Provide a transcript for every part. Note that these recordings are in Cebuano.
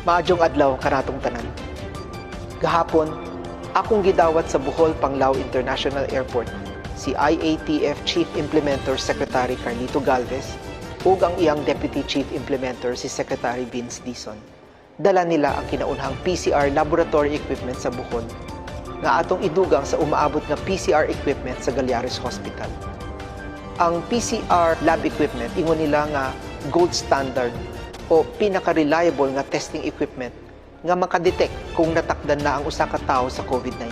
Maayong adlaw kanatong tanan. Gahapon, akong gidawat sa Bohol Panglao International Airport si IATF Chief Implementer Secretary Carlito Galvez ug ang iyang Deputy Chief Implementer, si Secretary Vince Dizon. Dala nila ang kinaunhang PCR laboratory equipment sa Bohol nga atong idugang sa umaabot nga PCR equipment sa Gallares Hospital. Ang PCR lab equipment, ingon nila nga gold standard o pinaka-reliable nga testing equipment nga makadetect kung natakdan na ang usa ka tawo sa COVID-19.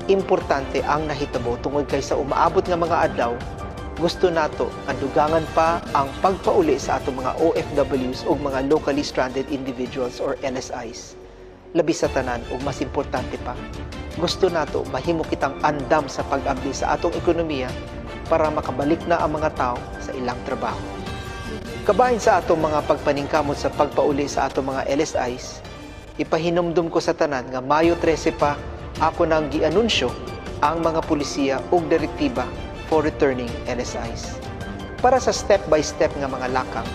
Importante ang nahitabo tungod kay sa umaabot nga mga adlaw, gusto nato nga dugangan pa ang pagpauli sa atong mga OFWs ug mga locally stranded individuals or LSIs. Labi sa tanan ug mas importante pa, gusto nato mahimo kitang andam sa pag-abli sa atong ekonomiya para makabalik na ang mga tao sa ilang trabaho. Kabahin sa atong mga pagpaningkamot sa pagpauli sa atong mga LSIs, ipahinumdum ko sa tanan nga Mayo 13 pa ako nang gianunsyo ang mga pulisiya ug direktiba for returning LSIs. Para sa step-by-step nga mga lakang,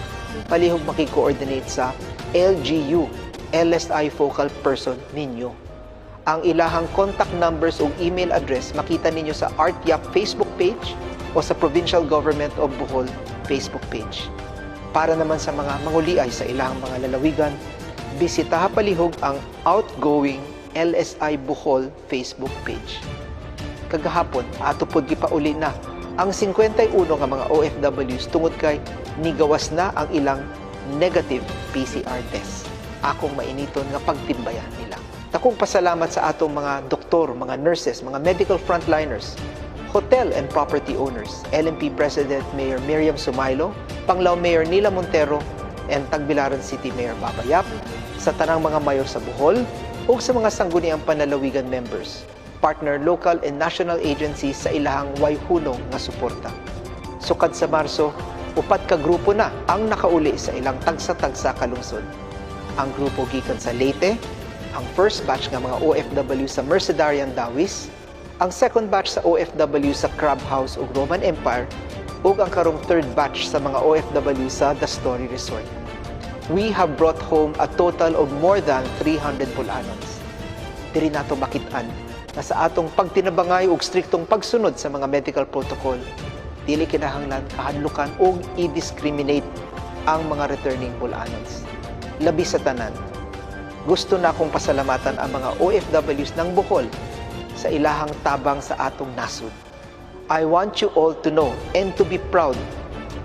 palihog makig-coordinate sa LGU LSI focal person ninyo. Ang ilahang contact numbers ug email address makita ninyo sa ARTYAP Facebook page o sa Provincial Government of Bohol Facebook page. Para naman sa mga manguliay sa ilang mga lalawigan, bisitaha palihog ang outgoing LSI Bohol Facebook page. Kagahapon, ato pod gipauli na ang 51 nga mga OFWs tungod kay nigawas na ang ilang negative PCR test. Akong mainiton nga pagtimbayan nila. Dakong pasalamat sa atong mga doktor, mga nurses, mga medical frontliners, hotel and property owners, LMP President Mayor Miriam Sumaylo, Panglao Mayor Nila Montero, and Tagbilaran City Mayor Baba Yap, sa tanang mga mayor sa Bohol, ug sa mga Sangguniang Panlalawigan members, partner local and national agencies sa ilahang way hunong nga suporta. Sukad sa Marso, upat ka grupo na ang nakauli sa ilang tagsa-tagsa ka lungsod. Ang grupo gikan sa Leyte, ang first batch nga mga OFW sa Mercedarian Dawis, ang second batch sa OFW sa Crab House ug Roman Empire, ug ang karong third batch sa mga OFW sa The Story Resort. We have brought home a total of more than 300 Bolanons. Diri nato makit-an na sa atong pagtinabangay ug striktong pagsunod sa mga medical protocol, dili kinahanglan kahadlukan ug i-discriminate ang mga returning Bolanons. Labi sa tanan, gusto na akong pasalamatan ang mga OFWs ng Bohol sa ilahang tabang sa atong nasod. I want you all to know and to be proud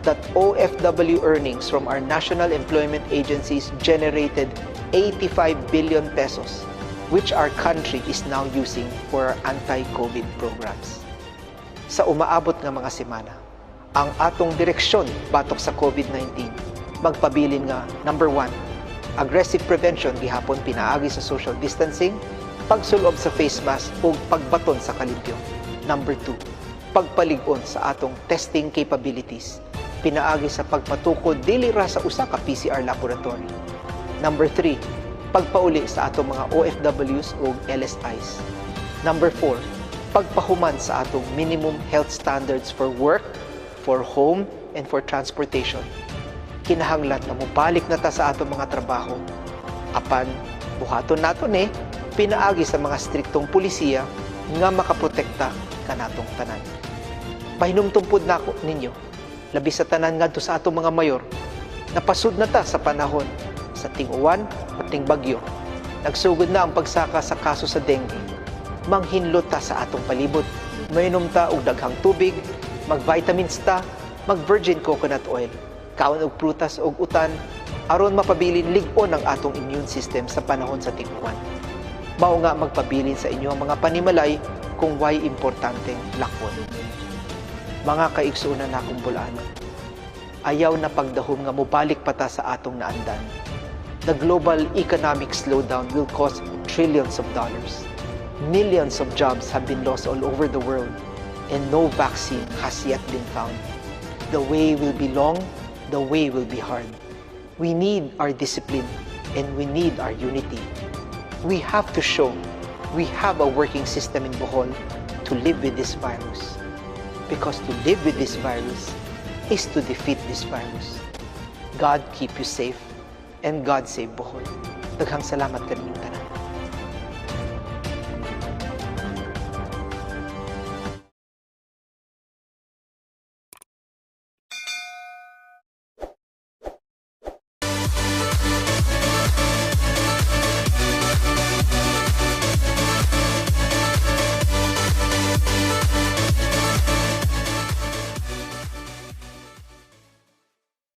that OFW earnings from our national employment agencies generated 85 billion pesos, which our country is now using for our anti-COVID programs. Sa umaabot nga mga semana, ang atong direksyon batok sa COVID-19 magpabilin nga number one, aggressive prevention gihapon pinaagi sa social distancing, pagsulob sa face mask ug pagbaton sa kalimpyo. Number two, pagpalig-on sa atong testing capabilities pinaagi sa pagpatukod dili ra sa usa ka PCR laboratory. Number three, pagpauli sa atong mga OFWs ug LSIs. Number four, pagpahuman sa atong minimum health standards for work, for home, and for transportation. Kinahanglan nga mobalik na ta sa atong mga trabaho. Apan, buhaton nato ni pinaagi sa mga striktong pulisiya nga makaprotekta kanatong tanan. Pahinumdum pod nako ninyo, labi sa tanan ngadto sa atong mga mayor, napasud na ta sa panahon sa ting-uwan o ting-bagyo. Nagsugod na ang pagsaka sa kaso sa dengue. Manghinlot ta sa atong palibot. Mainom ta og daghang tubig, mag-vitamins ta, mag-virgin coconut oil, kaon og prutas og utan aron mapabilin lig-on ang atong immune system sa panahon sa ting-uwan. Mao nga magpabilin sa inyo ang mga panimalay kung way importanteng lakwon. Mga kaigsuonan nakong Bol-anon, ayaw na pagdahom nga mobalik pa ta sa atong naandan. The global economic slowdown will cost trillions of dollars. Millions of jobs have been lost all over the world, and no vaccine has yet been found. The way will be long, the way will be hard. We need our discipline and we need our unity. We have to show we have a working system in Bohol to live with this virus. Because to live with this virus is to defeat this virus. God keep you safe and God save Bohol. Daghang salamat kaninyong tanan.